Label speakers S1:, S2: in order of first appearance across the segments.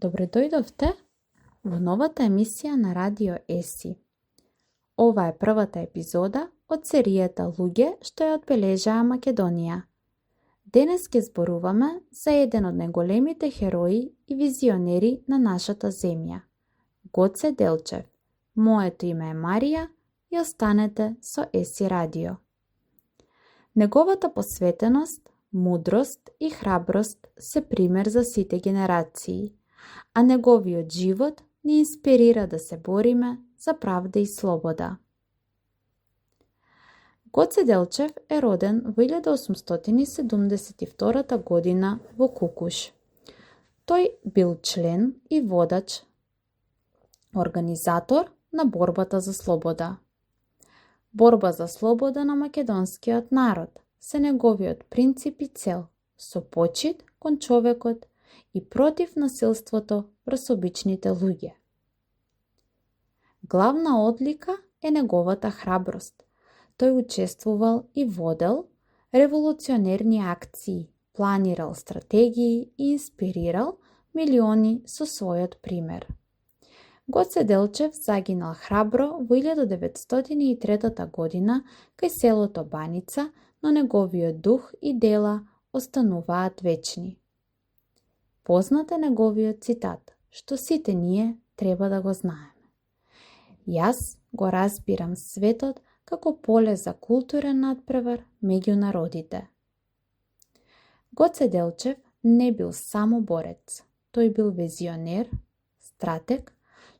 S1: Добре дојдовте во новата емисија на Радио Еси. Ова е првата епизода од серијата Луѓе што ја одбележаа Македонија. Денес ќе зборуваме за еден од најголемите херои и визионери на нашата земја, Гоце Делчев. Моето име е Марија и останете со Еси Радио. Неговата посветеност, мудрост и храброст се пример за сите генерации, а неговиот живот ни инспирира да се бориме за правда и слобода. Гоце Делчев е роден во 1872 година во Кукуш. Тој бил член и водач, организатор на борбата за слобода. Борба за слобода на македонскиот народ се неговиот принцип и цел, со почит кон човекот и против насилството врз обичните луѓе. Главна одлика е неговата храброст. Тој учествувал и водел револуционерни акции, планирал стратегии и инспирирал милиони со својот пример. Гоце Делчев загинал храбро во 1903 година кај селото Баница, но неговиот дух и дела остануваат вечни. Познат е неговиот цитат, што сите ние треба да го знаеме. Јас го разбирам светот како поле за културен надпревар меѓу народите. Гоце Делчев не бил само борец, тој бил визионер, стратег,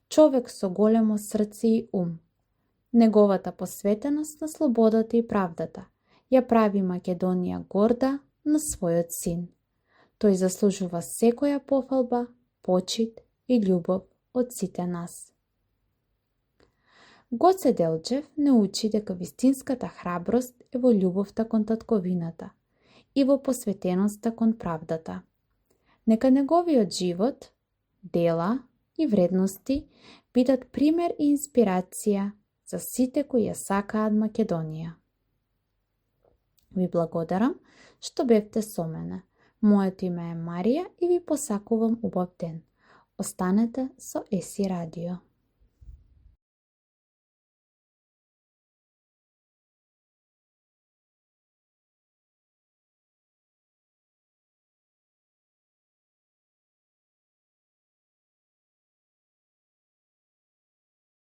S1: човек со големо срце и ум. Неговата посветеност на слободата и правдата ја прави Македонија горда на својот син. Тој заслужува секоја пофалба, почит и љубов од сите нас. Гоце Делчев не учи дека вистинската храброст е во љубовта кон татковината и во посветеноста кон правдата. Нека неговиот живот, дела и вредности бидат пример и инспирација за сите кои ја сакаат Македонија. Ви благодарам што бевте со мене. Моето име е Марија и ви посакувам убав ден. Останете со Еси Радио.